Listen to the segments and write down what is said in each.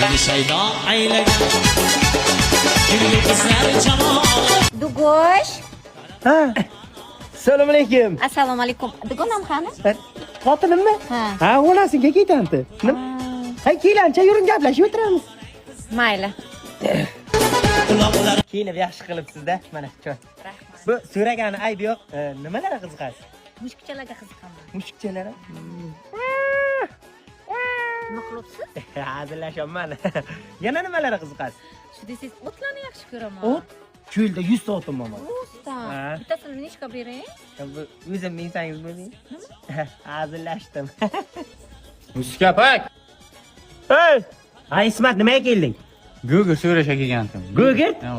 Seni shaydo aylagan gulli qizlar jamoli. Dugosh. Ha. Assalomu alaykum. Assalomu alaykum. Dugonam qani? Xotinimmi? Ha. Ha, onasiga ketandi. Nim? Ha, kelancha, yuring, gaplashib o'tiramiz. Mayli. Kiyinib yaxshi qilibsiz-da. Mana, choy. Rahmat. Bu so'ragani aybi yo'q. Nimalarga qiziqasiz? Mushukchalarga qiziqaman. Mushukchalar? Nima qilibsiz? Hazillashyapman. Yana nimalarga qiziqasiz? Shu desangiz, o'tlarni yaxshi ko'raman. O't? Cho'lda 100 ta otim bor. Rostdan. Ha. Bittasini nechga bering? Bu o'zim minsangiz bo'ling. Hazillashdim. Muskapak! Hey! Ha, Ismat, nimaga kelding? Gugurt so'rashga kelgandim. Gugurt? Ha.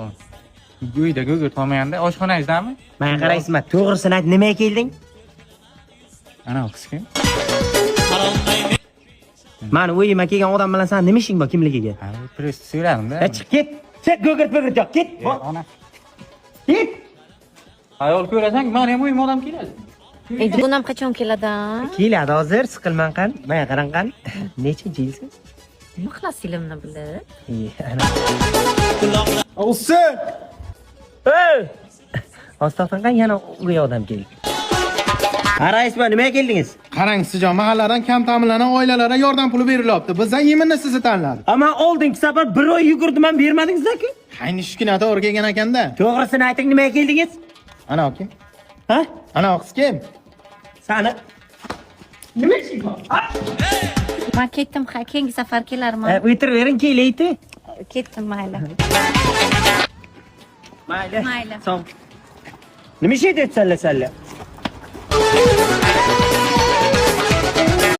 Uyda gugurt qolmaganda oshxonangizdami? Menga qara, Ismat, to'g'risini ayt, nimaga kelding? Ana qiz kim? Mani uyimga kelgan odam bilan san nima ishing bor, kimligiga? Ha, просто so'radim-da. Ha, chiq ket. Chiq, gugurt bugurt yo'q, ket. E, ona. Ket. Ayol ko'rasan, mani ham uyimga odam keladi. E, dugonam qachon keladi? Keladi hozir, siqilmang qan. Menga qarang qan. Nechinchi yilsiz? Nima qilasiz ilmni bilib? E, ana. Olsin! Ey! Hozir to'xtang qan, yana uy odam keldi. Ha, rais buva, nimaga keldingiz? Qarang, Sijon, mahalladan kam ta'minlangan oilalarga yordam puli berilyapti. Bizdan yeminni sizni tanladik. Ama oldingi safar bir oy yugurdim, ham bermadingizlar-ku. Ayni shu kuni to'g'ri kelgan ekanda. To'g'risini ayting, nimaga keldingiz? Ana kim? Ha? Ana qiz kim? Sani nima ishing bor? Ha? Man ketdim, ha, keyingi safar kelarman. O'tiravering, kelaydi. Ketdim, mayli. Mayli. Mayli. Sog'. Nima ish edi salla salla?